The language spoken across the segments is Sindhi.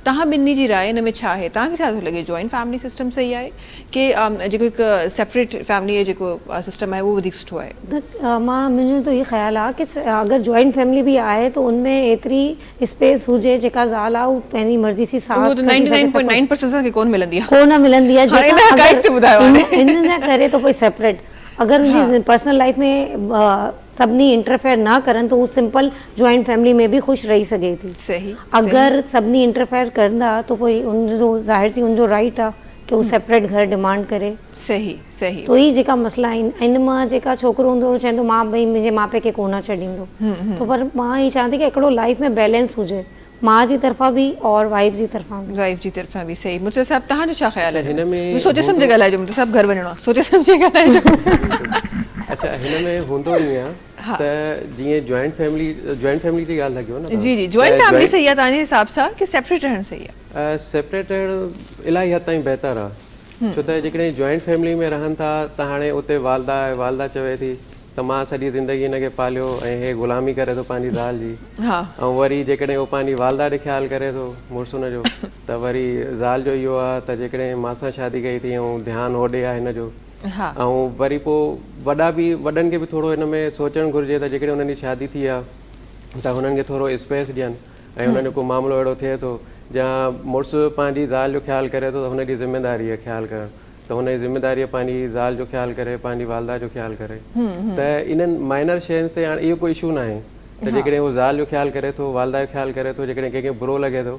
توهان ٻنهي جي راء ان ۾ ڇا آهي؟ توهان کي ڇا ٿو لڳي جوائنٽ فيملي سسٽم صحيح آهي ڪي جيڪو هڪ سيپريٽ فيملي جو جيڪو سسٽم آهي اهو وڌيڪ سٺو آهي؟ ته مان منهنجو ته هي خيال آهي ڪي اگر جوائنٽ فيملي به آهي ته ان ۾ ايتري اسپيس هجي جيڪا زال آهي هو پنهنجي مرضي سي ساهه اهو ته کڻي نائنٽي سگهي نائن سڀ پوائنٽ نائن ڪجهه پرسنٽ اسان کي ڪونه ملندي آهي. ڪونه ملندي آهي هاڻي جيڪا ان حقائق اگر تي ٻڌايو هاڻي. ان جا ڪري ته پوء سيپريٽ اگر ان جي پرسنل لائف ۾ سڀني انٽرفيئر نه ڪرن ته هو سمپل جوائنٽ فيملي ۾ به خوش رهي سگهي ٿي. صحيح اگر سڀني انٽرفيئر ڪندا ته پوء ان جو ظاهر سي ان جو رائيٽ آ ڪي هو سيپريٽ گهر ڊيمانڊ ڪري. صحيح صحيح. تو هي جيڪا مسئلا آهن ان مان جيڪا ڇوڪرو هوندو هو چوندو مان ڀئي منهنجي ماء پيء کي ڪونه ڇڏيندو تو پر مان هي چوان ٿي ڪي هڪڙو لائيف ۾ بيلنس هجي ماء جي طرفان به اور وائيف جي طرفان به. وائيف جي طرفان به صحيح مرتضيٰ صاحب توهان جو ڇا خيال اڇا آهي هن ۾ سوچي سمجهي هوندو ڳالهائجو مرتضيٰ صاحب گهر وڃڻو آهي سوچي سمجهي ڳالهائجو. اڇا هن ۾ هوندو ائين آهي ته جيئن جوائنٽ فيملي جوائنٽ فيملي جي ڳالهه ٿا ڪيو نه توهان جي جي جوائنٽ فيملي صحيح آهي توهان جي حساب سان ڪي سيپريٽ رهڻ صحيح آهي؟ سيپريٽ رهڻ الاهي حد تائين بهتر آهي ڇو ته جيڪڏهن جوائنٽ فيملي ۾ رهن ٿا ته هاڻي اتي والده آهي والده چوي ٿي ته مان سڄي زندگي هن کي پاليو ۽ هي غلامي ڪري ٿو پنهنجي زال جي ۽ وري جيڪڏهن هو پنهنجي والده ڏي خيال ڪري ٿو مڙس هن جو ته وري زال جو اهو آهي ته جيڪڏهن مان سان شادي ڪئي اٿئي ۽ ڌيان هوڏي آهي هن جو ۽ وري پوء وڏا به وڏن کي به ٿورو هن ۾ سوچڻ گهرجي ته جيڪڏهن هنن جي شادي ٿي آهي ته هنن کي ٿورو اسپيس ڏين ۽ هنن جو ڪو معاملو اهڙو ٿئي ٿو جا مڙس پنهنجي زال جو خيال ڪري ٿو ته هن جي ذميداري آهي خيال ڪرڻ ته هن جي ذميداري آهي پنهنجي زال جو خيال ڪري پنهنجي والده جو خيال ڪري ته انهن مائنر شين تي هاڻي اهو ڪو اشو ناهي ته جيڪڏهن هو زال جو خيال ڪري ٿو والده جو خيال ڪري ٿو جيڪڏهن ڪنهن کي برو لڳي ٿو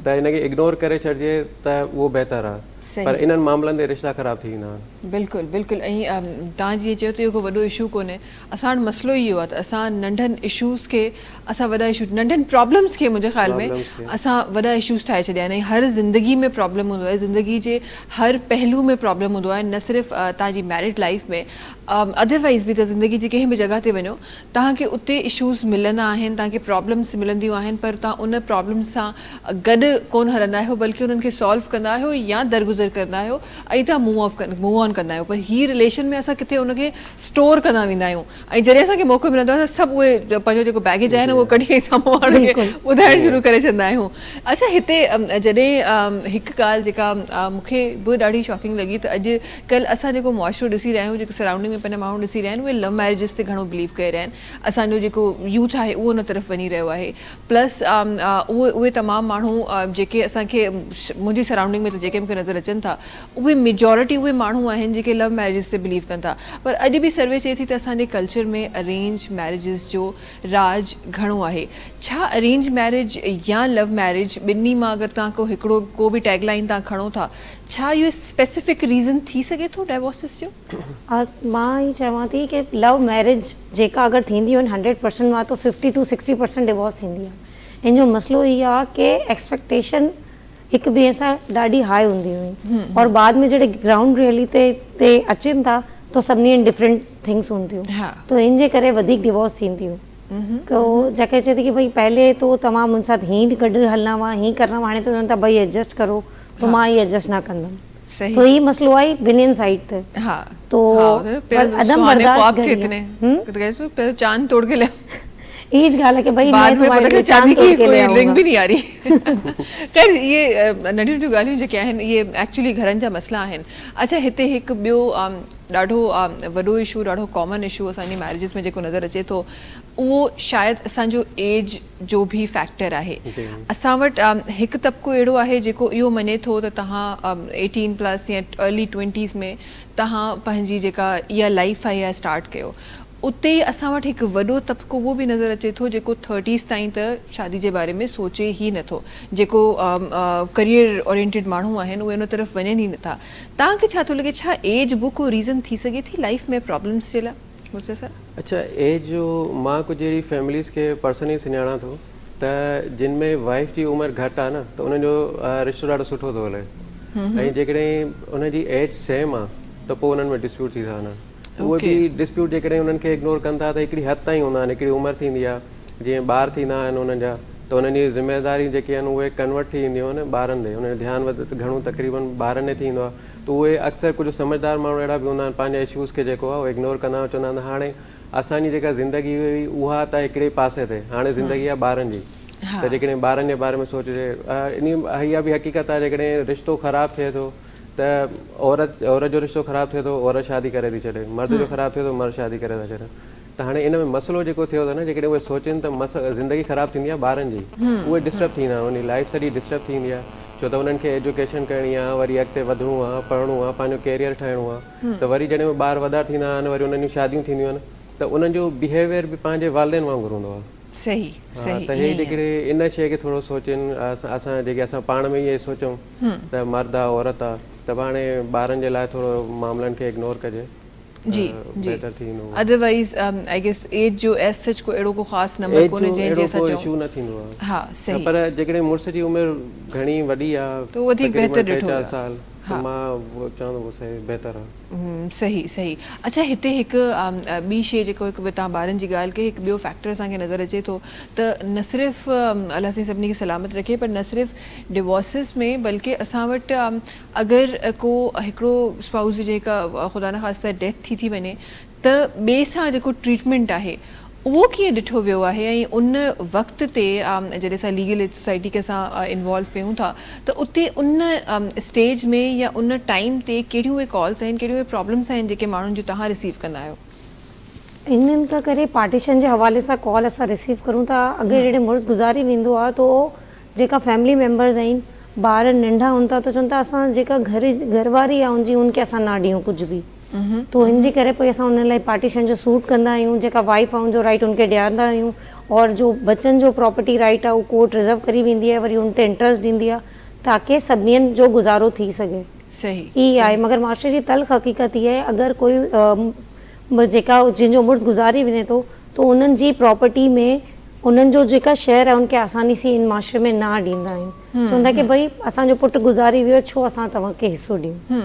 ته ان کي اگنور ڪري ڇڏجي ته اهو بهتر آهي پر انهن معاملن تي رشتا خراب ٿي ويندا آهن. بلڪل بلڪل ۽ توهان جيئن چيو ته اهو ڪو وڏو اشو ڪونهي اسان وٽ مسئلو ئي اهو آهي ته اسان ننڍن اشوز کي اسان وڏا اشو ننڍن پرابلمز کي منهنجي خيال ۾ اسان وڏا اشوز ٺاهي ڇڏيا آهن ۽ هر زندگي ۾ پرابلم هوندو آهي زندگي جي هر پهلو ۾ پرابلم هوندو آهي نه صرف توهان جي ميرڊ لائف ۾ ادروائز به ته زندگي جي ڪنهن به جڳهه تي وڃو توهان کي اتي اشوز ملندا آهن توهان کي پرابلمز ملنديون آهن پر توهان ان پرابلمز سان گڏ ڪونه هلندا آهيو بلڪه انهن کي سالو ڪندا آهيو يا درگذر ڪندا آهيو ۽ توهان موو آف موو آن ڪندا آهيو پر هي رليشن ۾ اسان ڪٿي ان کي اسٽور ڪندا ويندا آهيون ۽ جڏهن اسان کي موقعو ملندو آهي ته سڀ اهي پنهنجو جيڪو بيگيج آهي نه اهو ڪڍي سامهون ماڻهن کي ٻڌائڻ شروع ڪري ڇڏندا آهيون. اڇا هتي جڏهن هڪ ڳالهه جيڪا مون کي به ڏاڍي شاڪنگ لڳي ته اڄ ڪلهه اسان جيڪو معاشرو ڏسي رهيا آهيون جيڪي سرائونڊنگ ۾ پنهنجا ماڻهو ڏسي رهيا آهن اهي لو ميريجز تي گهڻو بليو ڪري رهيا آهن اسان جو جيڪو يوٿ آهي اهو ان طرف وڃي رهيو آهي پلس اهي اهي تمام ماڻهو جيڪي اسان کي منهنجي سرائونڊنگ ۾ ته جيڪي مون کي نظر اچن ٿا اهي ميجارٽي اهي ماڻهو آهن جيڪي لو ميريجز تي بليو ڪن ٿا پر اڄ به سروي چئي ٿي ته اسان جي ڪلچر ۾ ارينج ميريجز جو راڄ گهڻو آهي ڇا ارينج ميريج يا لو ميريج ٻنهي مان اگر توهان ڪو هڪڙو ڪو به ٽيگ لائين توهان کڻو ٿا ڇا اهو اسپيسفڪ ريزن ٿي سگهي ٿو ڊائيورسز جو؟ مان هي چوان ٿي ڪي لو ميريج جيڪا اگر ٿيندي آهن هنڊريڊ پرسنٽ مان ته ففٽي ٽو سڪسٽي پرسنٽ ڊيورس ٿيندي آهي ان جو مسئلو هي آهي ڪي ايڪسپيڪٽيشن هڪ ٻئي سان ڏاڍي هاء هوندي هئي اور بعد ۾ جڏهن گرائونڊ ريئلٽي تي اچن ٿا تو سڀني وٽ ڊفرنٽ ٿنگس هونديون تو ان جي ڪري وڌيڪ ڊيورس ٿينديون تو جيڪي چئي ٿي ڪي ڀئي پهلي تو توهان مون سان هين گڏ هلنا هئا هين ڪرنا هئا هاڻي تو چون ٿا ڀئي ايڊجسٽ ڪرو تو مان هي ايڊجسٽ نه ڪندم تو هي مسئلو آهي ٻنهين سائيڊ تي تو عدم برداشت گهڻي چاند توڙ کے لي اها ڳالهه آهي ڪي ڀئي بعد ۾ پتا چلا چاندي ڪي ڪوئي رنگ به نهين آ رهي خير اهي ننڍيون ننڍيون ڳالهيون جيڪي آهن اهي ايڪچولي گهرن جا مسئلا آهن اڇا هتي هڪ ٻيو ڏاڍو وڏو اشو ڏاڍو ڪامن اشو اسان جي ميريجز ۾ جيڪو نظر اچي ٿو اهو شايد اسان جو ايج جو به فيڪٽر آهي اسان وٽ هڪ طبقو اهڙو آهي جيڪو اهو مڃي ٿو ته توهان ايٽين پلس يا ارلي ٽوئنٽيز ۾ توهان پنهنجي جيڪا اها لائف آهي اها اسٽارٽ ڪيو اتي ئي اسان وٽ هڪ وڏو طبقو اهو به نظر اچي ٿو جيڪو ٿرٽيز تائين ته شادي جي باري ۾ سوچي ئي نه ٿو. جيڪو ڪريئر اورينٽيڊ ماڻهو آهن اهي ان طرف وڃن ئي نه ٿا. توهان کي ڇا ٿو لڳي ڇا ايج به ڪو ريزن ٿي سگهي ٿي لائيف ۾ پرابلمز جي لاء؟ مرتضيٰ صاحب. اڇا ايج جو مان ڪجهه اهڙي فيمليز کي پرسنلي سڃاڻان ٿو ته جن ۾ وائيف جي عمر گهٽ آهي نه ته انهن جو رشتو ڏاڍو سٺو ٿو هلي ۽ جيڪڏهن ان جي ايج سيم آهي ته پوء انهن ۾ ڊسپيوٽ ٿي ٿا وڃن. اهي به ڊسپيوٽ جيڪڏهن انهن کي اگنور ڪن ٿا ته هڪڙي حد تائين هوندا آهن هڪڙي عمر ٿيندي آهي جيئن ٻار ٿيندا آهن انهن جا ته انهن جي ذميداريون جيڪي آهن اهي ڪنورٽ ٿي وينديون آهن ٻارن ڏي انهن جو ڌيان وڌ گهڻو تقريبن ٻارن ڏي ٿيندو آهي ته اهي اڪثر ڪجهه سمجهدار ماڻهو اهڙا به هوندا آهن پنهنجا اشوز کي جيڪو آهي اهو اگنور ڪندا آهن چوندا آهن ته هاڻي اسان جي جيڪا زندگي هئي اها ته هڪڙي پاسي تي هاڻي زندگي آهي ٻارن جي. ته جيڪڏهن ٻارن جي باري ۾ سوچجي انهي اها به حقيقت آهي جيڪڏهن رشتو خراب ٿئي ٿو ته عورت عورت جو رشتو خراب ٿئي ٿو عورت شادي ڪري ٿي ڇڏي مرد جو خراب ٿئي ٿو مرد شادي ڪري ٿا ڇڏن ته هاڻي ان ۾ مسئلو جيڪو ٿيو ٿو نه جيڪڏهن اهي سوچين ته مس زندگي خراب ٿيندي آهي ٻارن جي اهي ڊسٽرب ٿيندا انهن جي لائف سڄي ڊسٽرب ٿيندي آهي ڇو ته انهن کي ايجوڪيشن ڪرڻي آهي وري اڳتي وڌڻو آهي پڙهڻو آهي پنهنجو ڪيريئر ٺاهڻو آهي ته وري جڏهن اهي ٻار وڏا ٿيندا آهن وري انهن جون شاديون ٿينديون آهن ته انهن جو بيهيويئر به پنهنجي والدين وانگر هوندو آهي. صحيح صحيح ته هي جيڪڏهن ان شيء کي ٿورو سوچين اسان جيڪي اسان پاڻ ۾ اهي سوچون ته مرد آ عورت آ ته به هاڻي ٻارن جي لاء ٿورو معاملن کي اگنور ڪجي جي جي بهتر ٿي ويندو. ادروائيز I guess age جو ايز سچ ڪو اهڙو ڪو خاص نمبر ايج ڪونهي جو جنهن جي اهڙو اسان ڪو چئون اشو نه ٿيندو آ ها صحيح پر جيڪڏهن مڙس جي عمر گهڻي وڏي آ ته وڌيڪ تقريبن بهتر ٽي ڏٺو چار ويو آ سال ته ها. مان چوان ٿو اهو صحيح بهتر آ. صحيح صحيح اڇا هتي هڪ ٻي شي جيڪو هڪ توهان ٻارن جي ڳالهه ڪئي هڪ ٻيو فيڪٽر اسان کي نظر اچي ٿو ته نه صرف الله سائين سڀني کي سلامت رکي پر نه صرف ڊوورسز ۾ بلڪه اسان وٽ اگر ڪو هڪڙو اسپائوس جي جيڪا خدا نخواسته ڊيٿ ٿي ٿي وڃي ته ٻئي سان جيڪو ٽريٽمينٽ آهي اهو ڪيئن ڏٺو ويو آهي ۽ ان وقت تي جڏهن اسان ليگل ايڊ سوسائٽي کي اسان انوالو ڪيون ٿا ته اتي ان اسٽيج ۾ يا ان ٽائيم تي ڪهڙيون اهي ڪالز آهن ڪهڙيون اهي پرابلمس آهن جيڪي ماڻهن جون توهان رسيو ڪندا آهيو؟ انهن کان ڪري پارٽيشن جي حوالي سان ڪال اسان رسيو ڪرون ٿا اگر جڏهن مڙس گذاري ويندو آهي تو جيڪا فيملي ميمبرز آهن ٻار ننڍا هون ٿا ته چون ٿا اسان جيڪا گهر گهر واري آهي ان جي ان کي اسان نه ڏيون ڪجهه به تو ان جي ڪري پوء اسان انهن لاء پارٽيشن جو سوٽ ڪندا آهيون جيڪا وائيف آهي ان جو رائيٽ ان کي ڏيارندا آهيون اور جو بچن جو پراپرٽي رائيٽ آهي اهو ڪورٽ رزرو ڪري ويندي آهي وري ان تي انٽرسٽ ڏيندي آهي تاڪه سڀنين جو گذارو ٿي سگهي صحيح هي آهي صحيح. مگر معاشري جي تلخ حقيقت هي آهي اگر ڪوئي جيڪا جنهن جو مڙس گذاري وڃي ٿو ته انهن جي پراپرٽي ۾ انهن جو جيڪا شيئر آهي ان کي آساني سين ان معاشري ۾ نه ڏيندا آهن چوندا ڪي ڀئي اسان جو پٽ گذاري ويو ڇو اسان توهان کي حصو ڏيون.